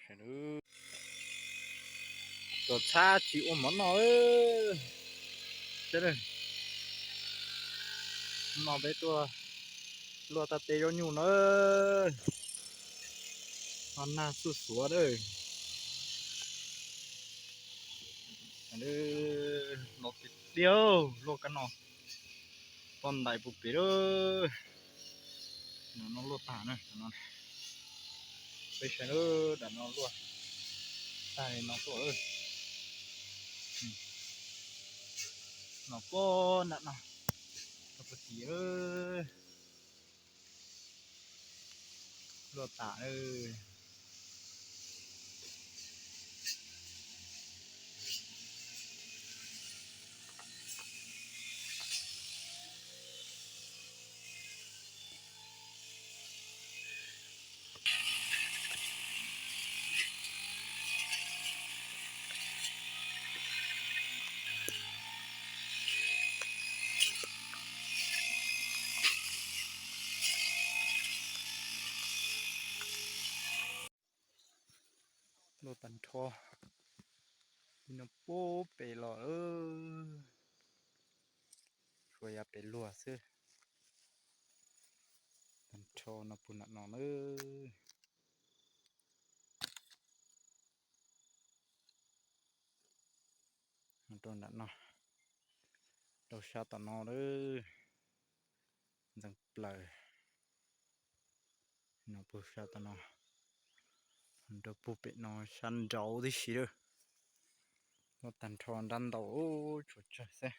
Tuaj txhab tsis ua mov noj. Seb, no peb tuaj luaj tau tej zaub nyuj na. No nag xuj xuav lawm. Los tiag tiag, luaj kab no, toj ntais puag pem lawm. No luaj tag na. Peb saib lawm, daim no luaj tag li no tuaj lawm. No puag nram no, puag tim lawm. Luaj tas lawm. Luaj tag nrho li no puag pem los, tshuav yav pem luag xwb. Tag nrho no puag nram no na. Rau nram no, rau sab tom no lawm, ntxeev plaws. No puag sab tom no, rau puag pem no sab nraud tib si lawm. Luaj tag nrho nrab ntau, tshuav tsawg xwb.